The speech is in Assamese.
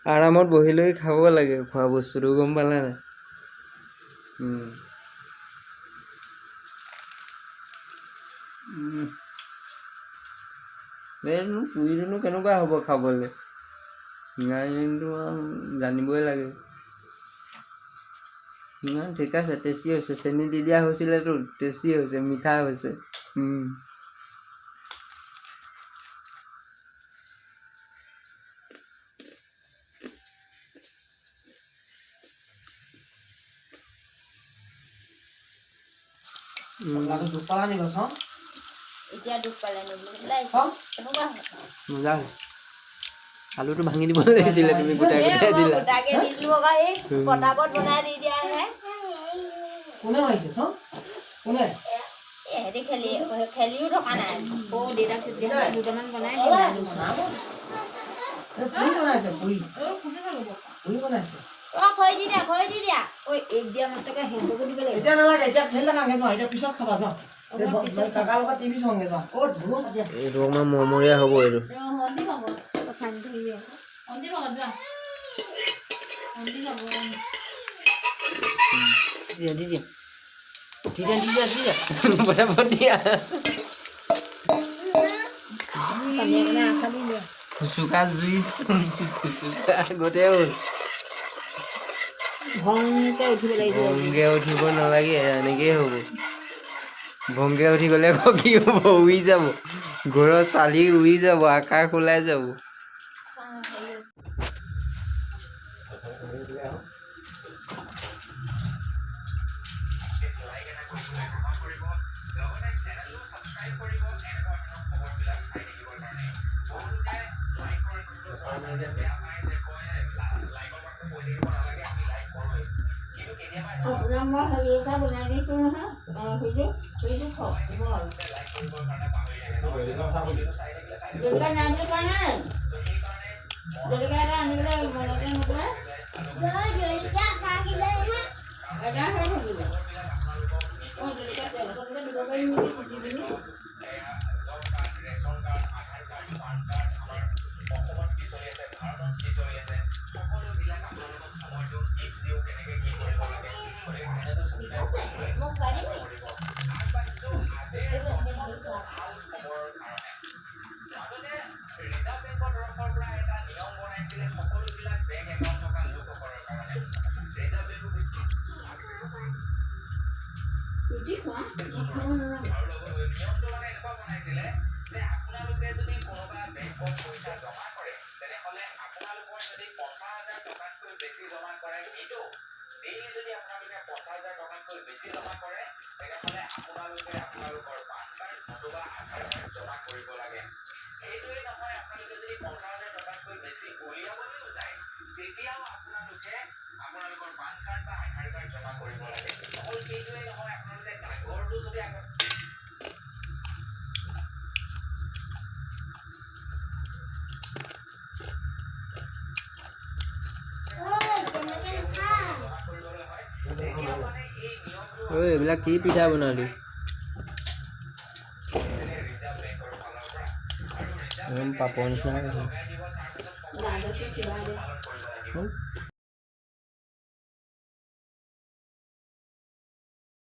আৰামত বহি লৈ খাব লাগে খোৱা বস্তুটো, গম পালা নাই? এইনো পুৰিটোনো কেনেকুৱা হ'ব খাবলৈ, কিন্তু জানিবই লাগে। ঠিক আছে, টেষ্টি হৈছে। চেনি দি দিয়া হৈছিলেতো, টেষ্টি হৈছে, মিঠা হৈছে। আলুটো ভাঙি দিব লাগিছিলে, তুমি গোটাই গোটাই দিলা। এইটো অকণমান মৰমৰীয়া হ'ব এইটো। দিয়া দি দিয়া দি দিয়া দি দিয়া দি দিয়া ফটাফট দিয়া। ফুচুকা জুই ফুচুকা গোটেই হ'ল। ভংকে উঠিব লাগিব। ভংকে উঠিব নালাগে, এনেকেই হ'ব। ভংকে উঠি গ'লে আকৌ কি হ'ব? উৰি যাব, ঘৰৰ চালি উৰি যাব, আকাশ ওলাই যাব। আপোনাক মই হেৰি এটা বনাই দিছোঁ নহয়, সেইটো খাওক। জলকীয়া নাই বুলি কোৱা নাই, জলকীয়া এটা আনিবলৈ মনতে নপৰে। এটা হৈ থাকিব। অঁ, জলকীয়া তেলতে দিব পাৰিম নেকি কুটি পিনি? ৰুটি খোৱা, খাব নালাগে। ঐ, এইবিলাক কি পিঠা বনালি? একদম পাপৰ নিচিনা।